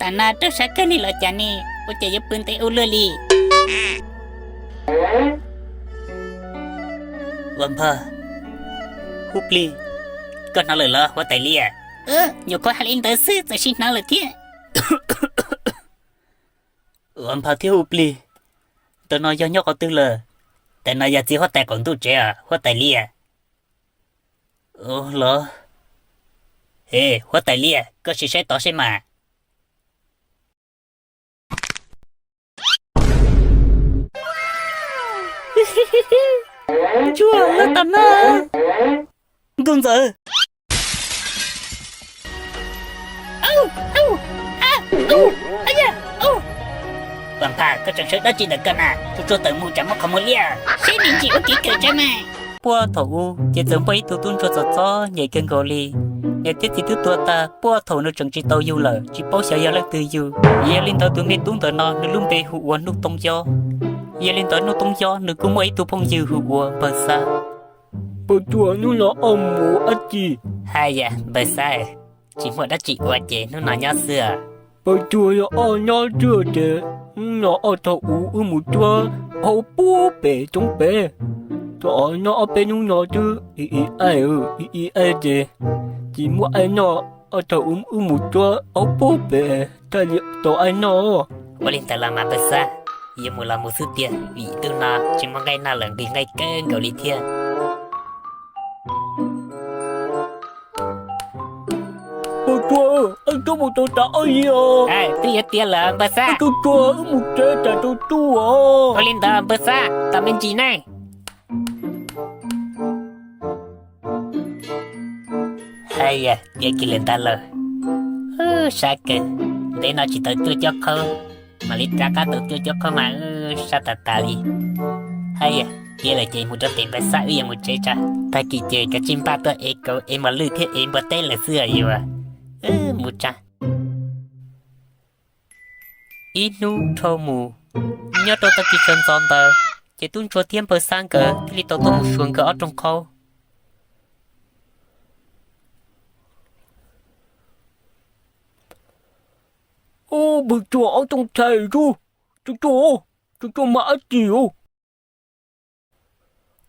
Tam no raug sab kawg li los cas ne, ua cas yuav pw ntev ua luaj li? Ua npawg, Huv Plig, koj hnov lawm los huab tais liab? Nyuam qhuav hais li ntawd xwb txawm sim hnov lawm thiab. Ua npawg thiab Huv Plig, ntawm no yog nyob qhov twg lawm? Ntawm no yog txiv huab tais qaum ntuj tsev os huab tais liab. Ua los, e, huab tais liab, koj sim saib tod seb mas. Ntsuag, lawv tam no. Nkauj ntxawm. Vam Phaj, koj tseem sawv dab tsi ntawm koj na? Tsuag tsuag tawm mus tsam muab qhov muag liab. Seb me ntsis ua kev kawm tsev mas. Puag thaum ub ces txawm muaj ib tug tub ntsuag txom txom nyem kawg nkaus li. Niam thiab txiv twb tuag tag puag thaum nws tseem tsis tau yug lawm, tsis paub xyov yog leej twg yug. Yog li ntawd tus me tub ntawm no nws lub npe hu ua Nuj Toob Yob. Yog li ntawd Nuj Toob Yob nws kuj muaj ib tug phooj ywg hu ua Npawg Xab. Npawg Tsuag, hnub no koj mus dab tsi? Haya Npawg Xab, tsis muaj dab tsi ua ces hnub no nyob xwb. Npawg Tsuag, yog koj nyob xwb ces hnub no koj thaum ub wb mus cuab hauv puag pem roob pem. Thaum no ob peb hnub no twb i i aij, i i aij ces tsis muaj aij noj, koj thaum ub wb mus cuab hauv puag pem thiaj li tau aij noj. Ua li ntawd los mas Npawg Xab, yuav mus los mus xwb tiag vim tus no tsis muaj nqaij noj lawm, nqhis nqaij kawg nkaus li thiab. Npawg Tsuag, wb twb mus tau tas ob hlis os. Twb yuav tiav lawm Npawg Xab. Npawg Tsuag, wb mus tsev tas tau tsuj os. Ua li ntawd Npawg Xab, tos me ntsis ne. Haya, tiav kiag lawm ntag lauj. Sab kawg, ntev no tsis tau cuaj cob qhaub, mam li rov qab tau cuaj cob qhaub mas sab tas tas li. Haya, tiav lawm ces mus rau pem Npawg Xab, wb yuav mus tsev tso. Tag kis ces kav tsij npaj tuaj ev kauv, ev mos lwj thiab ev npua teb lawm xwb yuav mus tso. Ib hnub dhau mus, nyob rau tag kis sawv ntxov ntawd ces tub ntsuag thiab Npawg Xab nkawd thiaj li tau tuaj mus xyuas nkawd ob rooj qhaub. Ub, Npawg Tsuag, ob rooj tshais xwb, Tsuag Tsuag, Tsuag Tsuag, mag dab tsi os?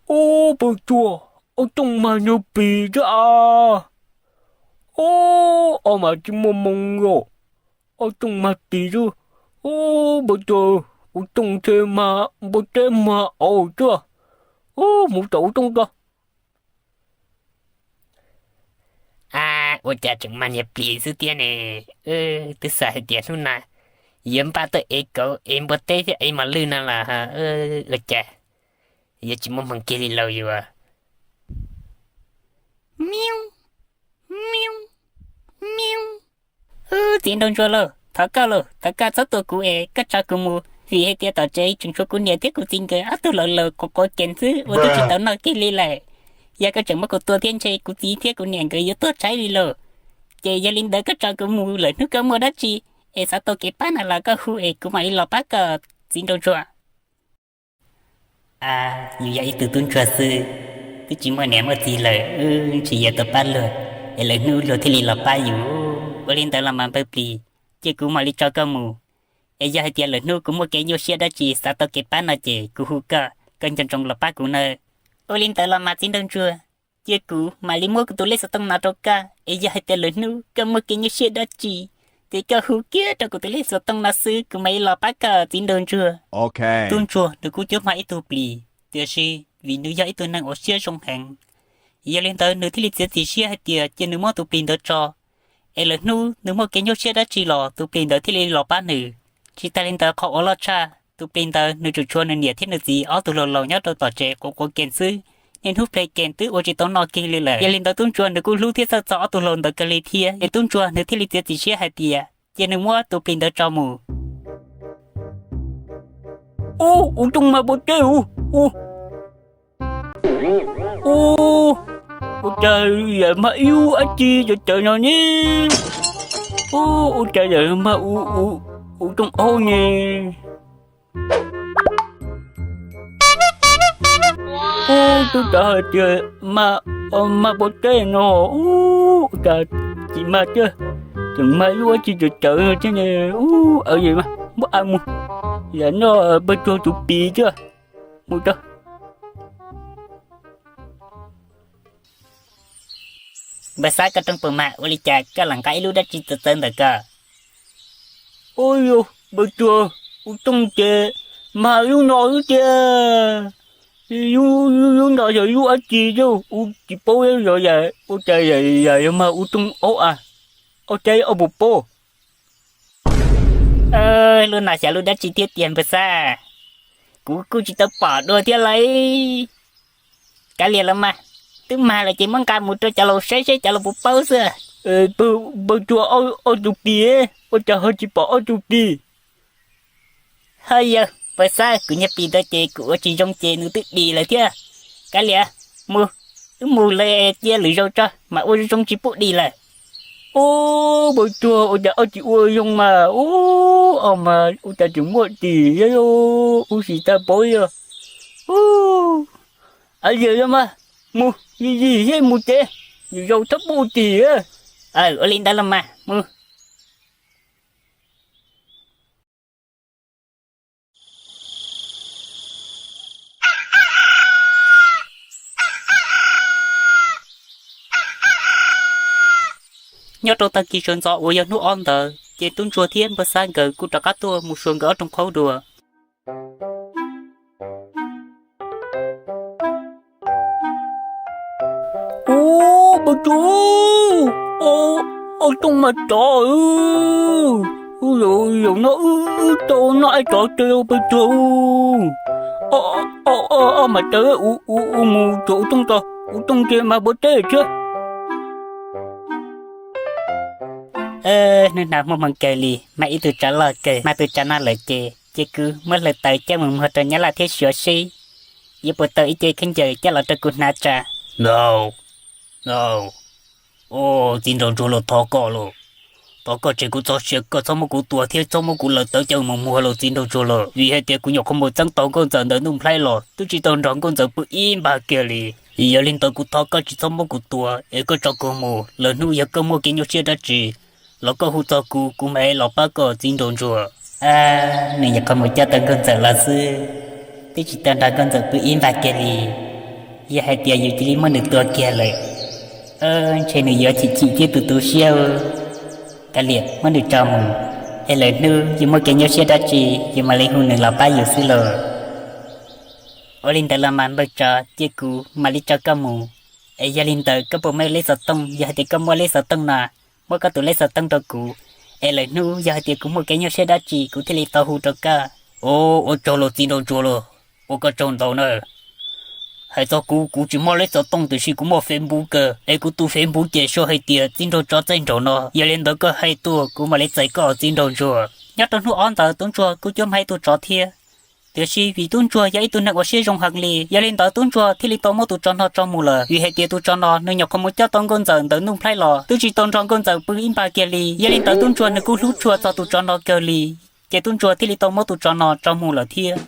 Ub, Npawg Tsuag, ob rooj mag nyuag pis xwb as. Ub, ob mas tsis muaj moo los, ob rooj mag pis xwb. Ub, Npawg Tsuag, ub, rooj ntshe mag npua teb mag auv xwb. Ub, mus tom ub rooj tso. A, ua cas tseem mag nyuag plis xwb thiab ne? Twb xav hais tias hnub no yuav npaj tuaj ev kauv, ev npua teb thiab ev mos lwj no los ua cas yuav tsis muaj hmoo kiag li lauj yuav. Miu, miu, miu. Ub, txiv nraug ntsuag lauj, thov koj lauj, thov koj txhob tua kuv es koj tso kuv mus, vim hais tias tom tsev tseem tshuav kuv niam thiab kuv txiv nkawd ob tug laus laus quav quav kees xwb, ua twb tsis tau noj kiag li lawm. Yog koj tseem muab kuv tua thiab ntshe kuv txiv thiab kuv niam nkawd yuav tuag tshaib li lauj. Ces yog li ntawd koj tso kuv mus, lwm hnub koj muaj dab tsi es xav tau kev pab no los koj hu es kuv mam li los pab koj, txiv nraug ntsuag. A, yus yog ib tug tub ntsuag xwb, twb tsis muaj niam muaj txiv lawm, wb tsis yog tau pab luag, es lwm hnub luag thiaj li los pab yus. Ua li ntawd los mas npawg plis, cia kuv mam li tso koj mus. Es yog hais tias lwm hnub kuv muaj kev nyuaj siab dab tsi xav tau kev pab no ces kuv hu koj, koj nco ntsoov los pab kuv nawb. Ua li ntawd los mas txiv nraug ntsuag, cia kuv mam li muab kuv tus lej xov tooj no rau koj, es yog hais tias lwm hnub koj muaj kev nyuaj siab dab tsi, ces koj hu kiag rau kuv tus lej xov tooj no xwb, kuv mam li los pab koj, txiv nraug ntsuag. Tub ntsuag nws kuj cuab hma ib tug plis, tiam sis vim nws yog ib tug neeg uas siab zoo heev, yog li ntawd nws thiaj li txiav txim siab hais tias cia nws muab tus plis ntawd tso, es lwm hnub nws muaj kev nyuaj siab dab tsi los tus plis ntawd thiaj li los pab nws. Tsis tas li ntawd, qhov uas loj tshaj, tus plis ntawd nws tseem tshuav nws niam thiab nws txiv ob tug laus laus nyob rau tom tsev quav quav kees xwb, niaj hnub ple kees twb ua tsis tau noj kiag li lawm. Yog li ntawd tub ntsuag nws kuj hlub thiab txhawj txog ob tug laus ntawd kawg li thiab, es tub ntsuag nws thiaj li txiav txim siab hais tias cia nws muab tus plis ntawd tso mus. Ub, ub, rooj mag npua teb ub. Ub, ub, ua cas yam mag ib ub dab tsi cawv cawv no ne? Ub, ua cas yam mag ub, ub, ub rooj aub ne? Ub, twb xav hais tias mag, mag npua teb no, ub, ua cas tsis mag thiab. Tseem mag lub dab tsi cawv cawv thiab ne. Ub, muab a mus, yam no npawg Tsuag tus pis thiab. Mus tau. Npawg Xab, koj rooj puas mag? Ua li cas koj lam nqa ib lub dab tsi txawv txawv ntawm ko? Ub, yog npawg Tsuag, kuv rooj ces mag lub no xwb tiag. Lub no yog lub dab tsi thiab kuv tsis paub yog yam ua cas yam yog mag kuv rooj aub a, ob sab ob puas paub. Lub no xyov lub dab tsi thiab tiag npawg Xab, kuv kuj tsis tau pom dua thiab lauj. Kav liam los mas, twb mag lawm ces muab nqa mus rau cov laus saib seb cov laus puas paub xwb. Npawg Tsuag, ob tug pis, ua cas ho tsis pom ob tug pis? Hawj yawg npawg Xab, kuv nyiag pis ntawd ces kuv ua tsis zoo ces nws twb dim lawm thiab. Kav liam, mus, wb mus lawm cia lwm zaus tso mas ua zoo tsis pub dim lawm. Ub, npawg Tsuag, ua cas ob tsis ua zoo mas, ub, ob mas ua cas tseem muaj dim thiab, ub, sim tag pov yog. Ub, a liam los mas, mus yig yig thiab mus tsev, lwm zaus txhob pub ua dim. Ua li ntawd los mas mus. Nyob rau tag kis sawv ntxov uas yog hnub ob ntawd ces tub ntsuag thiab npawg Xab nkawd kuj rov qab tuaj mus xyuas nkawd ob rooj qhaub dua. Ub, npawg Tsuag, ob rooj mas tsov, zaum no wb tau noj ib tsov tw npawg Tsuag. Ob mas tsawv, ua mus tsuag ua rooj tso, ua rooj ces mas npawg teb thiab. Hnub no muaj hmoo kawg li, mag ib tug tsov loj kawg, mag tus tsov no lawm ces cia kuv muab hlawv taws coj mus muag rau nyab laj thiab xyuas seb yuav puas tau ib ce khaub ncaws coj los rau kuv hnav tso. Txiv nraug ntsuag los, thov koj los, thov koj tseg kuv txoj sia, koj txhob muab kuv tua thiab txhob muab kuv hlawv taws coj mus muag los txiv nraug ntsuag los, vim hais tias kuv nyuam qhuav mus txeeb tau nkauj ntxawm ntawm Nuj Nplhaib los twb tsis tau nrog nkauj ntxawm pw ib npag kiag li. Yog li ntawd kuv thov koj tsis txhob muab kuv tua es koj tso kuv mus, lwm hnub yog koj muaj kev nyuaj siab dab tsi los koj hu txog kuv, kuv mam los pab koj txiv nraug ntsuag. Nws nyuam qhuav mus coj tau nkauj ntxawm los xwb, twb tsis tau nrog nkauj ntxawm pw ib npag kiag li. Yog hais tias yus cia li muab nws tua kiag lawm, ntshe nws yuav chim chim thiab tu tu siab. Kav liam, muab nws tso mus, es lwm hnub yus muaj kev nyuaj siab dab tsi yus mam li hu nws los pab yus xwb lauj. Ua li ntawd los mas npawg tsov, cia kuv mam li tso koj mus. Es yog li ntawd koj puas muaj lej xov tooj? Yog hais tias koj muaj lej xov tooj no, muab koj tus lej xov tooj rau kuv, es lwm hnub yog hais tias kuv muaj kev nyuaj siab dab tsi kuv thiaj li tau hu rau koj. Ua tsaug los txiv nraug ntsuag los, ua koj tsaug ntau na. Hais txog kuv, kuv tsis muaj lej xov tooj tiam sis kuv muaj Facebook kawg, es kuv tus Facebook ces sau hais tias txiv nraug tsov txaij nraug no. Yog li ntawd koj hais tuaj kuv mam li txais koj txiv nraug ntsuag. Nyob rau hnub ob ntawd tub ntsuag kuj cuab hmab ib tug tsov thiab. Tiam sis vim tub ntsuag yog ib tug neeg uas siab zoo heev li, yog li ntawd tub ntsuag thiaj li tau muab tus tsov no tso mus lawm. Vim hais tias tus tsov no nws nyuam qhuav mus coj tau nkauj ntxawm ntawm Nuj Nplhaib los twb tsis tau nrog nkauj ntxawm pw ib npag kiag li. Yog li ntawd tub ntsuag nws kuj hlub tshua txog tus tsov no kawg li, ces tub ntsuag thiaj li tau muab tus tsov no tso mus lawm thiab.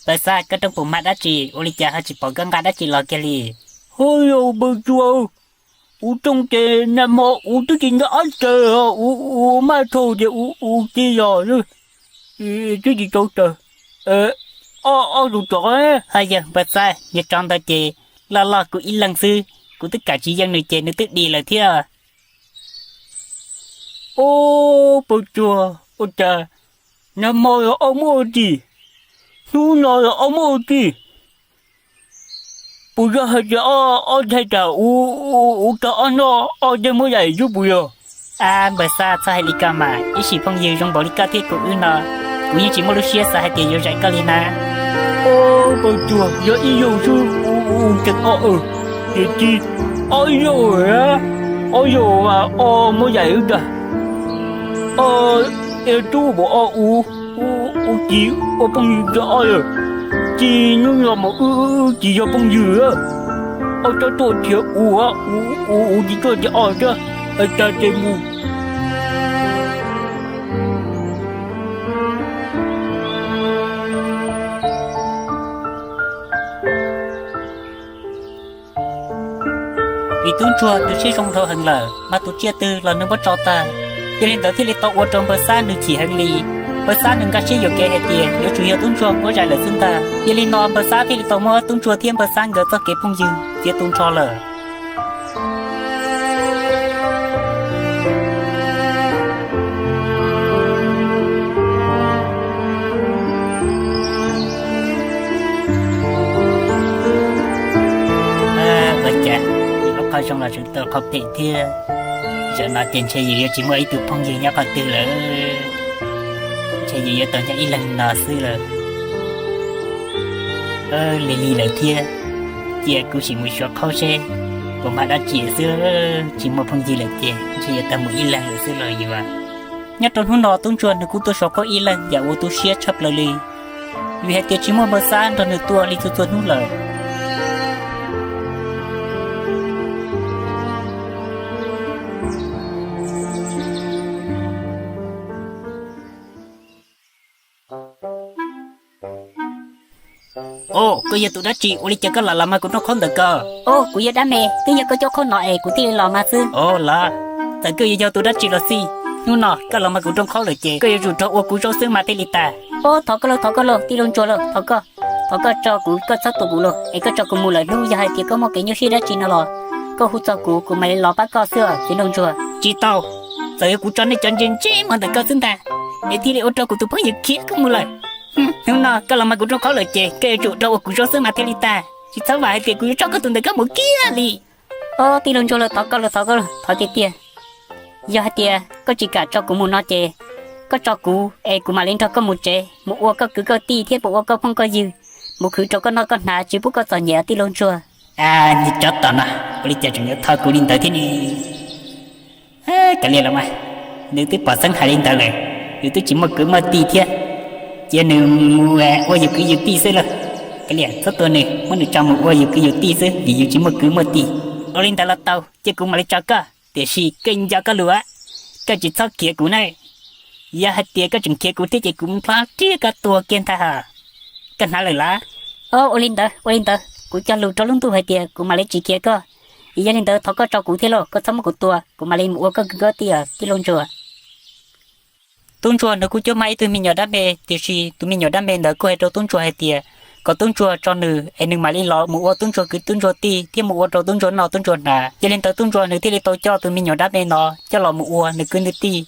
Npawg Xab, koj rooj puas mag dab tsi? Ua li cas ho tsis pom koj nqa dab tsi los kiag li? Ho yog npawg Tsuag, kuv rooj ces nag hmo kuv twb tsis nco qab tsawv, kuv maj dhau ces kuv cia los twb tsis tau tsawv. Ob tus tsov, ho yog npawg Xab, niag tsov ntawd ces loj loj kuv ib leeg xwb, kuv twb kam tsis yeej nws ces nws twb dim lawm thiab. Ob, npawg Tsuag, ua cas nag hmo los ob muaj ua tim, hnub no los ob muaj ua tim? Puas yog hais tias ob nthaij tas kuv tso ob noj ob teg muab yaim xwb puas yog? Ab, npawg Xab, txhob hais li ko mas, ib sim phooj ywg zoo npaum li koj thiab kuv wb no, kuv yeej tsis muaj lub siab xav hais tias yuav zais koj li na. Ob, npawg Tsuag, yog ib zaug xwb kuv tseem ob, tiam sis ob zaug, ob zaug mas ob muab yaim xwb ntag. Ob, tub npaum ob, kuv tsis ua phooj ywg nrog ob lawm, tsis hnub no mas wb tsis yog phooj ywg. Ob txhob tuaj nrhiav kuv, kuv tsis tuaj nrhiav ob thiab, hais tag ces mus. Tub ntsuag nws siab zoo dhau heev lawm, mas tus tsiaj twg los nws muab tso tag. Yog li ntawd thiaj li tau ua rau npawg Xab nws chim heev li. Npawg Xab nws nkag siab yuam kev hais tias yuav tsum yog tub ntsuag muab zais lawm xwb ntag. Yog li no npawg Xab thiaj li tau muab tub ntsuag thiab npawg Xab nkawd txoj kev phooj ywg txiav tu nrho lawm. Ua cas lub qhov zoo los tseem tau qhov phem thiab. Zaum no ces ntshe yus yuav tsis muaj ib tug phooj ywg nyob qhov twg lawm. Ntshe yus yuav tau nyob ib leeg no xwb lawm. Lig lig lawm thiab, cia kuv sim mus xyuas qhaub seb puas mag dab tsi xwb. Tsis muaj phooj ywg lawm ces ntshe yuav tau mus ib leeg lawm xwb los yuav. Nyob rau hnub no tub ntsuag nws kuj tuaj xyuas qhaub ib leeg yam uas tu siab tshaj plaws li, vim hais tias tsis muaj npawg Xab nrog nws tuaj li txhua txhua hnub lawm. Au, koj yog tus dab tsi ua li cas koj lam los mag kuv rooj qhaub ntawm ko? Au, kuv yog dab me, twb yog koj coj qhaub no es kuv thiaj li los mag xwb. Au los, txawm koj yuav yog tus dab tsi los xij, hnub no koj los mag kuv rooj qhaub lawm ces koj yuav tsum raug ua kuv zaub xwb mas thiaj li tag. Au, thov koj lauj, thov koj lauj, tij laug ntsuag lauj, thov koj, thov koj tso kuv, koj txhob tua kuv lauj, es koj tso kuv mus lawm. Hnub yog hais tias koj muaj kev nyuaj siab dab tsi no los koj hu txog kuv, kuv mam li los pab koj xwb os tij laug ntsuag. Tsis tau, txawm yog kuv tso nej cov ntse ntse muag ntawm koj xwb ntag, es thiaj li ua rau kuv tus phooj ywg khiav koj mus lawm. Hnub no koj los mag kuv rooj qhaub lawm ces koj yuav tsum raug ua kuv zaub xwb mas thiaj li tag. Tsis txhob vam hais tias kuv yuav tso koj tus ntawm ko mus kiag li. Au, tij laug ntsuag lauj, thov koj lauj, thov koj lauj, thov tiag tiag. Yog hais tias koj tsis kam tso kuv mus no ces koj tso kuv es kuv mam li nrog koj mus tsev, mus ua koj kwv koj tij thiab mus ua koj phooj koj ywg, mus khwv rau koj noj koj hnav tsis pub koj txom nyem tij laug ntsuag. Cov tom no, ua li cas tseem yuav thov kuv li ntawd thiab ne? Kav liam los mas, nws twb pom xeeb hais li ntawd lawm, yus twb tsis muaj kwv muaj tij thiab, cia nws mus ua yus kwv yus tij xwb lauj. Kav liam, txhob tua nws, muab nws tso mus ua yus kwv yus tij xwb vim yus tsis muaj kwv muaj tij. Ua li ntawd los tau, cia kuv mam li tso koj, tiam sis koj nco koj lus, koj tsis txhob khiav kuv na. Yog hais tias koj tseem khiav kuv thiab ces kuv nplhob riam koj tuag kiag ntag. Koj hnav lawm las? Ua li ntawd, ua li ntawd, kuv cog lus rau lub ntuj hais tias kuv mam li tsis khiav koj. Yog li ntawd thov koj tso kuv thiab lauj, koj txhob muab kuv tua, kuv mam li mus ua koj kwv koj tij os tij laug ntsuag. Tub ntsuag nws kuj cuab mag ib tug me nyuam dab me, tiam sis tus me nyuam dab me ntawd kuj hais rau tub ntsuag hais tias kom tub ntsuag tso nws es nws mam li los mus ua tub ntsuag kwv tub ntsuag tij thiab mus ua rau tub ntsuag noj tub ntsuag hnav. Yog li ntawd tub ntsuag nws thiaj li tau coj tus me nyuam dab me no coj los mus ua nws kwv nws tij.